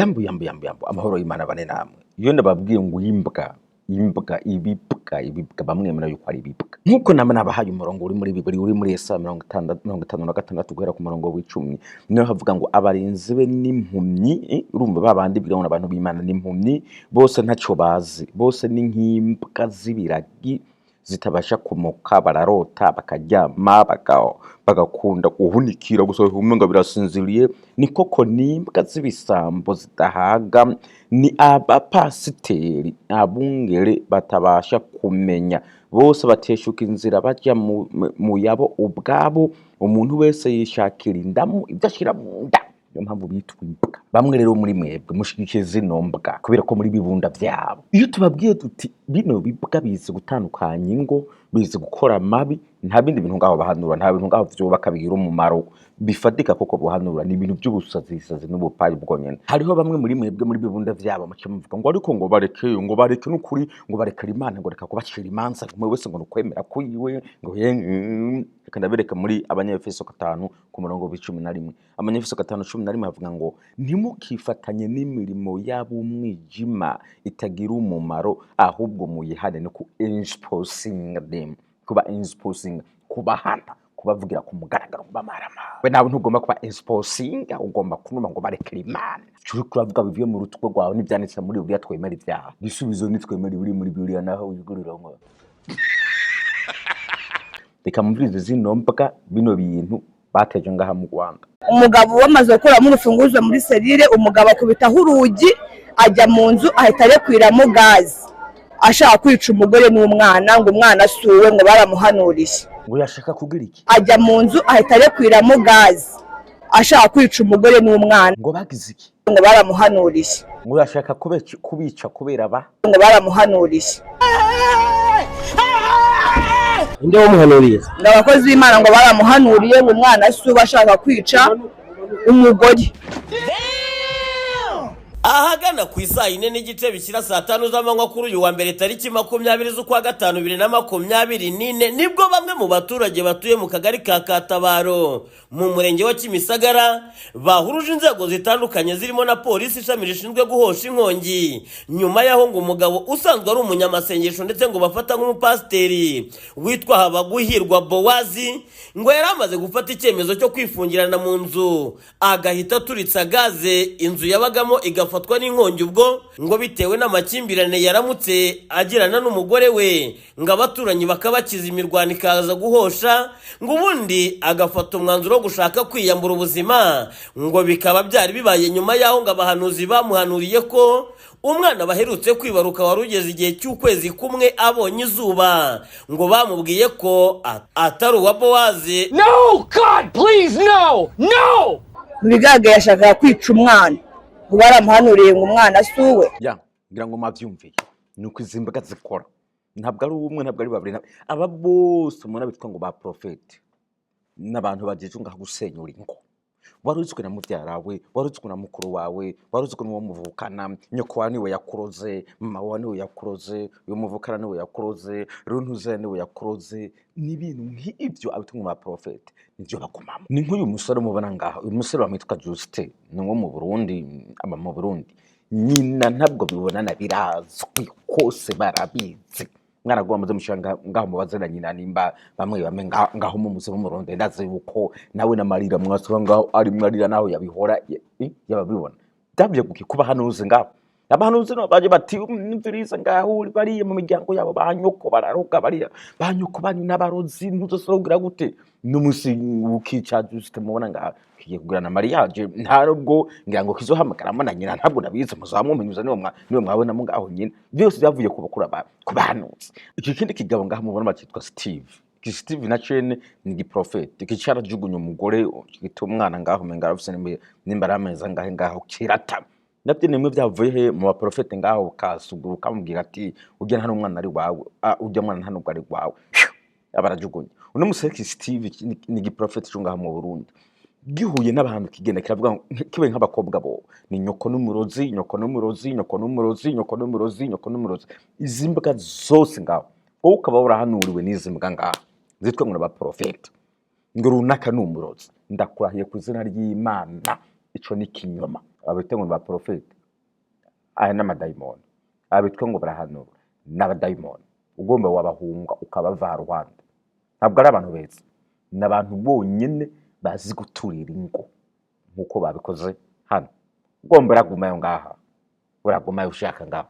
Yambu yambu yambu yambu, amahoro y'Imana bane namwe. Iyo ndababwiye ngo imbwa, imbwa, ibibwa, ibibwa, bamwemera yuko ari ibibwa. Nk'uko nama nabahaye umurongo uri muri Bibiri, uri muri Yesaya 56 guhera ku murongo w'10, niho havuga ngo abarinzi be n'impumyi, urumva ba bandi biga ngo abantu b'Imana n'impumyi, bose ntaco bazi, bose ni nk'imbwa z'ibiragi zitabasha kumoka, bararota bakaryama, bagakunda guhunikira gusa umenga birasinziriye. Ni koko n'imbwa z'ibisambo zidahaga, ni abapasiteri abungere batabasha kumenya, bose bateshuka inzira baja mu yabo ubwabo, umuntu wese yishakira indamu ibyo ashira mu nda. Niyo mpamvu bitwa imbwa. Bamwe rero muri mwebwe mushigikiye zino mbwa kubera ko muri bibunda vyabo. Iyo tubabwiye tuti bino bibwa bizi gutandukanya ingo, bizi gukora amabi, nta bindi bintu ngaho bahanura, nta bintu ngaho vyubaka bigira umumaro bifatika koko buhanura, ni ibintu vy'ubusazisazi n'ubupayi bwonyene. Hariho bamwe muri mwebwe muri bibunda vyabo muca muvuga ngo ariko ngo bareke, ngo bareke n'ukuri, ngo barekera Imana, ngo reka kubacira imanza, ngo umwe wese ngo nukwemera kwiwe, ngo reka ndabereka muri Abanyefeso 5 ku murongo w'11. Abanyefeso 5:11 havuga ngo ntimukifatanye n'imirimo y'ab'umwijima itagira umumaro, ahubwo muyihane. No ku exposing them, kuba exposing, kubahana, kubavugira ku mugaragaro, kubamarama. We nawe ntugomba kuba exposing, ugomba kunuma ngo barekere Imana. Ico uriko uravuga bivuye mu rutwe rwawe n'ivyanditse muri Bibiliya. Twemera ivyaha, igisubizo nitwemera ibiri muri Bibiliya, naho wigurira ngo reka mumvirize zino mbwa, bino bintu bateje ngaha mu Rwanda. Umugabo bamaze gukuramo urufunguzo muri serire, umugabo akubitaho urugi, ajya mu nzu, ahita arekwiramo gaze, ashaka kwica umugore n'umwana, ngo umwana asuwe, ngo baramuhanuriye. Ngo yashaka kugira iki? Ajya mu nzu, ahita arekwiramo gaze, ashaka kwica umugore n'umwana. Ngo bagize iki? Ngo baramuhanuriye. Ngo yashaka kubica kubera ba Ngo baramuhanuriye. Inde wamuhanuriye? Ngo abakozi b'Imana, ngo baramuhanuriye ngo umwana asuwe, ashaka kwica umugore. Ahagana ku isaa 4:30 bishyira saa 5 z'amanywa kuri uyu wa mbere, tariki 20 z'ukwa gatanu 2024, nibwo bamwe mu baturage batuye mu kagari ka Katabaro mu murenge wa Kimisagara bahuruje inzego zitandukanye zirimo na polisi, ishami rishinzwe guhosha inkongi, nyuma y'aho ngo umugabo usanzwe ari umunyamasengesho ndetse ngo bafata nk'umupasiteri witwa Habaguhirwa Bowazi, ngo yari amaze gufata icyemezo cyo kwifungirana mu nzu, agahita aturitsa gaze, inzu yabagamo igafatwa n'inkongi. Ubwo ngo bitewe n'amakimbirane yaramutse agirana n'umugore we, ngo abaturanyi bakabakiza imirwano ikaza guhosha, ngo ubundi agafata umwanzuro wo gushaka kwiyambura ubuzima. Ngo bikaba byari bibaye nyuma y'aho ngo abahanuzi bamuhanuriye ko umwana baherutse kwibaruka wari ugeze igihe cy'ukwezi kumwe abonye izuba, ngo bamubwiye ko atari uwa Bowazi. No! God, please, no! No! Mu bigaragara yashakaga kwica umwana, ngo baramuhanuriye ngo umwana asuwe. Ya, ngira ngo mwavyumviye ni uko izi mbwa zikora. Ntabwo ari umwe, ntabwo ari babiri, aba bose mubona bitwa ngo ba porofeti n'abantu bajeje ngaho gusenyura ingo. Wari uzwi na mubyara we, wari uzwi na mukuru wawe, wari uzwi n'uwo muvukana, nyoko wawe niwe yakuroze, mama wawe niwe yakuroze, uyu muvukana niwe yakuroze, runtuze niwe yakuroze. Ni ibintu nk'ibyo abitwa ngo ba porofeti nibyo bagumamo. Ni nk'uyu musore mubona ngaho, uyu musore bamwitwa Justin, ni uwo mu Burundi, aba mu Burundi. Nyina ntabwo bibonana, birazwi hose, barabizi. Mwaraguha muze mushira ngaho mubaze na nyina nimba bamwe bamwe ngaho mumuze mumuronde. Ndazi yuko nawe n'amarira mwasaba ngaho ari mwarira naho yabihora yababibona. Byavuye kuki? Kuba hanuzi ngaho, abahanuzi no baje bati mviriza ngaho uri bariya mu miryango yabo ba nyoko bararoga, bariya ba nyoko banyu n'abarozi, ntuzosubira gute n'umusi ukica. Juste mubona ngaho kigiye kugirana mariage, nta nubwo ngira ngo kizohamagaramo na nyina, ntabwo nabizi, muzamumenyuza niwe mwabonamo ngaho nyina. Byose byavuye ku bakuru ku bahanuzi. Iki kindi kigabo ngaho mubona bakitwa Steve, iki Steve na cene ni igiprofeti, iki carajugunya umugore gita umwana ngaho, umenga arafise nimba ari amezi angahe ngaho kirata. Nabyo nimwe byavuye he? Mu baprofete ngaho kasuguru kamubwira ati ujya nta n'umwana ari wawe, ujya mwana nta nubwo ari wawe, abarajugunya. Uno musore Steve ni igiprofeti cyo ngaho mu Burundi, gihuye n'abantu kigenda kiravuga ngo kibe nk'abakobwa bo ni nyoko n'umurozi, nyoko n'umurozi, nyoko n'umurozi, nyoko n'umurozi, nyoko n'umurozi. Izi mbwa zose ngaho wowe ukaba warahanuriwe n'izi mbwa ngaho zitwa ngo n'abaprofeti ngo runaka ni umurozi, ndakurahiye ku izina ry'Imana, ico ni kinyoma. Abitwa ngo ni ba porofeti, aya n'amadayimoni. Abitwa ngo barahanura n'abadayimoni. Ugomba wabahunga ukabava ruhande. Ntabwo ari abantu beza, ni abantu bonyine bazi guturira ingo nk'uko babikoze hano. Ugomba uragumayo ngaha, uragumayo ushaka ngaho.